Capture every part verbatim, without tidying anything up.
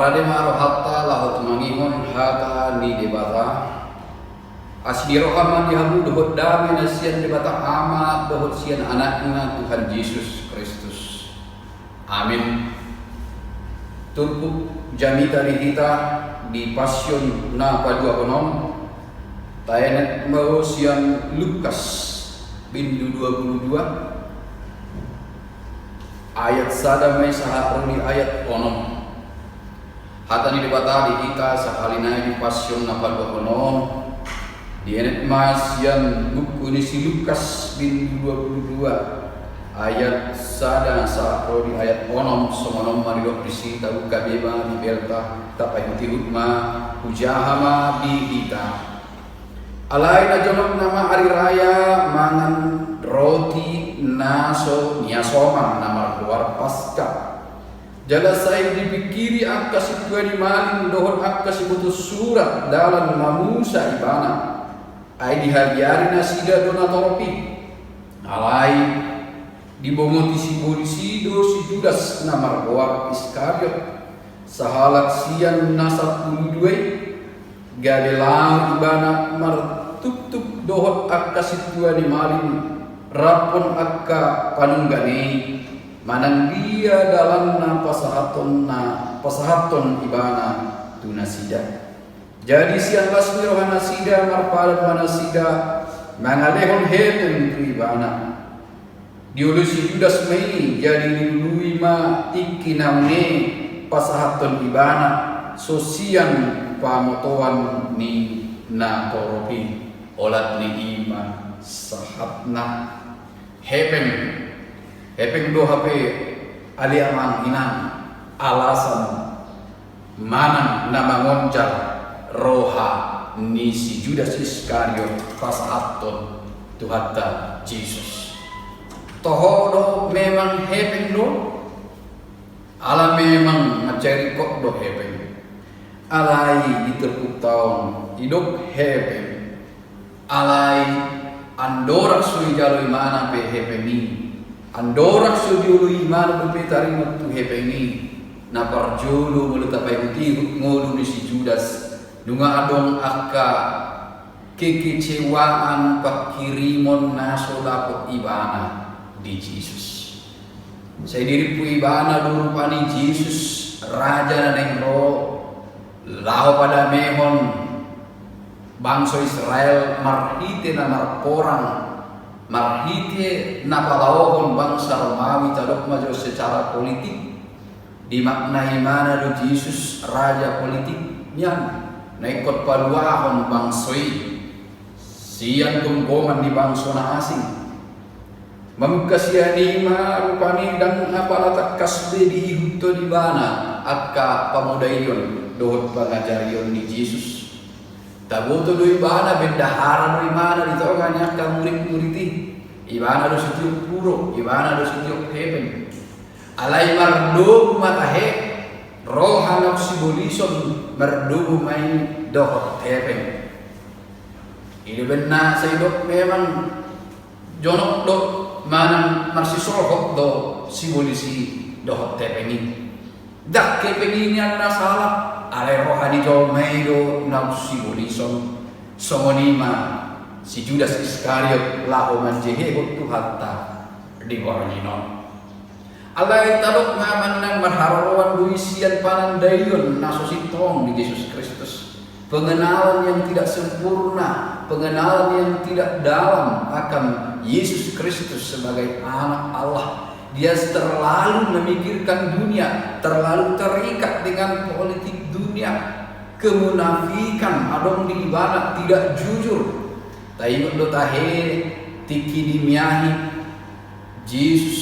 Rade ma rohanta laho tumangihon hata ni Debata. Asi ni roha ma di hamu dohot dame na sian Debata Ama dohot sian Anakna Tuhan Jesus Kristus. Amin. Turpuk jamita di hita di Passion na paduahon on, taenet ma sian Lukas bindu dua puluh dua, ayat sada ma i sahat ro di ayat onom. Hata ni Debata di hita sahali nai di Passion na paduahon on, dienet ma sian buku ni si Lukas bindu dua puluh dua, ayat sada sahat ro di ayat onom. Songon on ma didok disi, tabuka be ma Bibelta, tapaihutihut ma, hujaha ma di hita. Alai na jonok nama ari raya mangan roti na so niasoman na margoar Paska. Jala sai dipingkiri angka sintua ni malim dohot angka siboto surat dalan mamusa ibana. Ai dihariari nasida do na torop i. Alai dibongoti sibolis i do si Judas na margoar Iskariot, sahalak sian na sampulu dua i. Gabe laho ibana martuktuk dohot angka sintua ni malim raphon angka panunggane i, manang dia dalanna pasahathon na pasahathon ibana tu nasida. Jadi sian las ni roha nasida marpadan ma nasida mangalehon hepeng tu ibana. Dioloi si Judas ma i, jadi dilului ma tingki na une pasahathon ibana, so sian pamotoan ni na torop i. Olat ni i ma sahatna. Hepeng. Hepeng do hape ale amang inang alasan manang na mangonjar roha ni si Judas Iskariot pasahathon Tuhanta Jesus. Toho do memang hepeng do, ala memang mansai ringkot do hepeng. Alai di turpukta on didok hepeng. Alai andorang so dijalo ibana pe hepeng i, andorang so dioloi ibana dope taringot tu hepeng i, na parjolo molo tapaihutihut ngolu ni si Judas, nunga adong angka kekecewaan pangkirimon na so dapot ibana di Jesus. Sai dirimpu ibana do rupani Jesus, raja na naeng ro laho padamehon bangso Israel marhite na marporang, marhite na palaohon bangsa Romawi, tadok ma jo secara politik. Dimaknai ibana do Jesus raja politik nian, na ingkon paluahon bangso i sian gomgoman ni bangso na asing. Mamungka sian i ma rupani ndang apala tangkas be diihuthon ibana angka pamodaion dohot pangajarion ni Jesus. Taboto do ibana bendahara do ibana di tonga ni angka murid-murid i. Ibana do sitiop puro, ibana do sitiop hepeng. Alai mardomu ma tahe, roha na sibolison mardomu ma i dohot hepeng. I do umbahen na sai didok memang jonok do manang marsisolhot do sibolis i dohot hepeng i. Ndang hepeng i nian na sala, alai roha ni jolma i do na sibolison. Songon i ma si Judas Iskariot laho manjehehon Tuhanta di borngin on. Alai tadok ma manang marharoroan do i sian panandaion na so sintong di Jesus Kristus. Pengenalan yang tidak sempurna, pengenalan yang tidak dalam akan Yesus Kristus sebagai Anak Allah. Dia terlalu memikirkan dunia, terlalu terikat dengan politik dunia. Kemunafikan adong di ibana, tidak jujur. Taingot do tahe tingki dimiahi Jesus,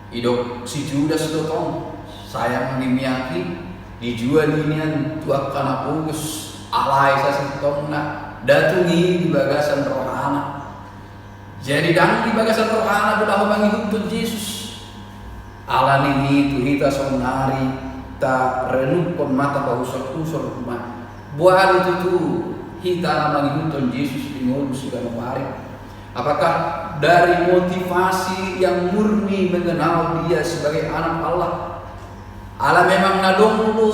didok si Judas do tong, sayang ni miak i, dijual i nian tu angka na pogos, alai sasintongna ndang tung i di bagasan rohana. Jadi ndang di bagasan rohana do laho mangihuthon Jesus. Alani i tu hita saonari tarenungkon ma, tapausor-usor ma. Boha do tutu hita na mangihuthon Jesus di ngolu siganup ari? Apakah dari motivasi yang murni mengenal Dia sebagai Anak Allah? Ala memang na dong do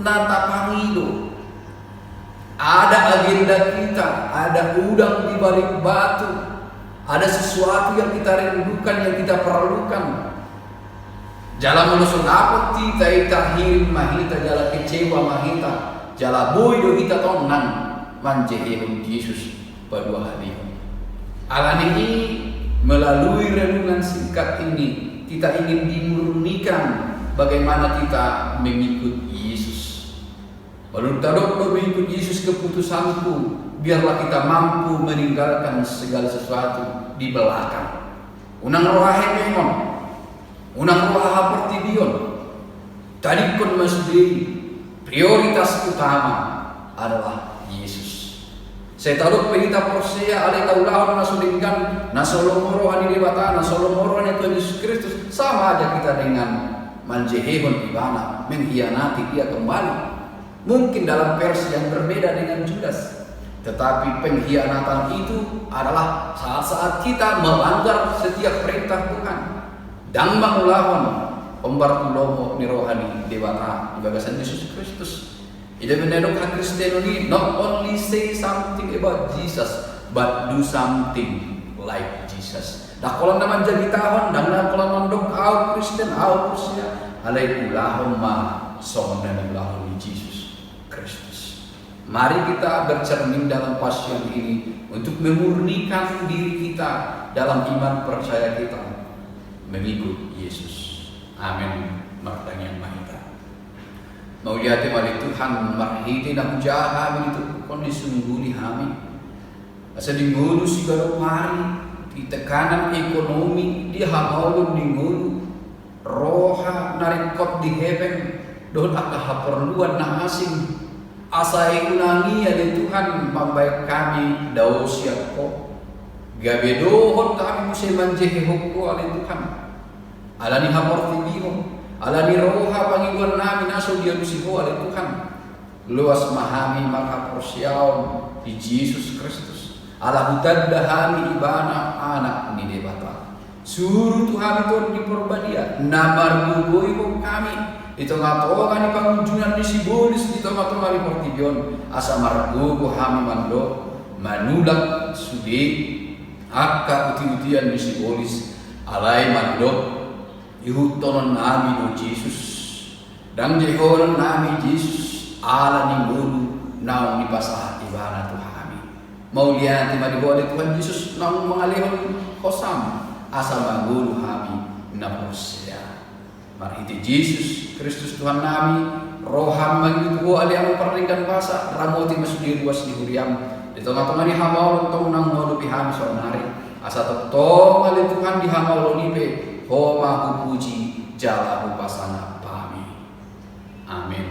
na tapangido. Ada agenda kita, ada udang di balik batu, ada sesuatu yang kita rindukan, yang kita perlukan. Jala molo so dapot hita i, tahirim ma hita, jala kecewa ma hita, jala boi do hita tong nang manjehehon Jesus paduahalihon. Alani i, melalui renungan singkat ini, kita ingin dimurnikan bagaimana kita mengikut Yesus. Molo tadok do mengikut Yesus keputusanku, biarlah kita mampu meninggalkan segala sesuatu di belakang. Unang roha hepengon, unang roha haportibion. Tadingkon ma sude i, prioritas utama adalah Yesus. Sai tadok pe hita porsea alai taulahon na so denggan, na so lomo roha ni Debata, na so lomo roha ni Tuhan Yesus Kristus, sama aja kita dengan manjehehon Ibana, mengkhianati Dia kembali. Mungkin dalam versi yang berbeda dengan Judas, tetapi pengkhianatan itu adalah saat-saat kita melanggar setiap perintah Tuhan. Ndang mangulahon hombar tu lomo ni roha ni Debata di bagasan Jesus Kristus. Ida be na didok hakristenon i, not only say something about Jesus, but do something like Jesus. Ndang holan na manjagitahon, ndang na holan mandok ahu Kristen, ahu porsea, alai ulahon ma songon na niulahon ni Jesus Kristus. Mari kita bercermin dalam Pasion ini untuk memurnikan diri kita dalam iman percaya kita mengikut Yesus. Amin. Martangiang ma hita. Mauliate ma ale Tuhan, marhite na hujaha hami ditontukkon, disungguli hami. Asa di ngolu siganup ari, di tekanan ekonomi, di hamaolon ni ngolu, roha na ringkot di hepeng, dohot angka haporluan na asing. Asa i unang i ale Tuhan mambahen hami dao sian Ho. Gabe dohot hami muse manjehehon Ho ale Tuhan. Ala ni haportibion, ala ni roha pangidoan nami na so dialusi Ho ale Tuhan. Loas ma hami marhaporseaon di Jesus Kristus. Ala hutanda hami Ibana Anak ni Debata. Suru tu hami Tondi Porbadia, na margogoihon hami di tongatonga ni pangunjunan ni sibolis di tongatonga ni portibi on, asa margogo hami mandok, manulak sude angka utiutian ni sibolis, alai mandok, ihuthonon nami do Jesus. Ndang jehonon nami Jesus ala ni ngolu naung dipasahat Ibana tu hami. Mauliate ma di Ho ale Tuhan Jesus naung mangalehon hosam, asa mangolu hami na porsea. Marhite Jesus Kristus Tuhan nami, roham mangido tu Ho ale Amang Pardenggan Basa, ramoti ma sude ruas ni huriam di tongatonga ni hamaolon tong naung mangadopi hami saonari, asa tongtong ale Tuhan di hamaolon i pe Ho ma hupuji jala hupasangap hami. Amin.